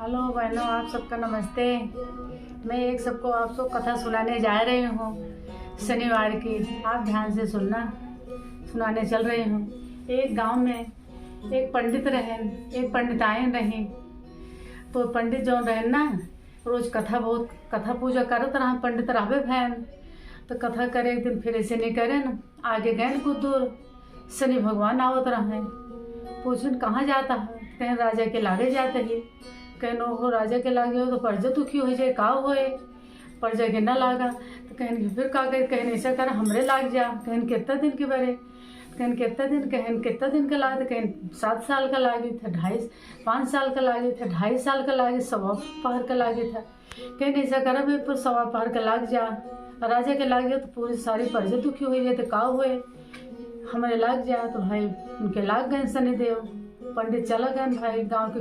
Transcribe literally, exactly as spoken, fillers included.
हेलो बहनों, आप सबका नमस्ते। मैं एक सबको आप सब कथा सुनाने जा रही हूँ शनिवार की। आप ध्यान से सुनना, सुनाने चल रही हूँ। एक गांव में एक पंडित रहन, एक पंडिताइन रही। तो पंडित जौन रहन ना, रोज कथा बहुत, कथा पूजा करत रहन, पंडित रहबे भयन। तो कथा करे एक दिन फिर ऐसे नहीं करे न, आगे गए न कुछ दूर, शनि भगवान आवत रहे। पूछन, "कहाँ जाता है?" कहेन, "राजा के लागे जाते ही।" कहेन, "ओहो, राजा के लागे हो तो परजा दुखी हो जाए, का होए? परजा के ना लागा।" तो कहेन कि फिर का करे? कहेन, "ऐसा कर, हमरे लाग जा।" कहेन, "कितना दिन के बरे?" कहेन, "कितना दिन?" कहेन, "कितना दिन का लागे?" कहेन, "सात साल का लागे था, ढाई, पाँच साल का लागे था, ढाई साल का लागे, सवा पहर का लागे था।" कहेन, "ऐसा कर, मैं पर सवा पहर का लाग जा, राजा के लाग जा तो पूरी सारी परजा दुखी हो जाए, तो का होए? हमरे लाग जा।" तो भाई उनके लाग गए शनिदेव। पंडित चला गए भाई गांव के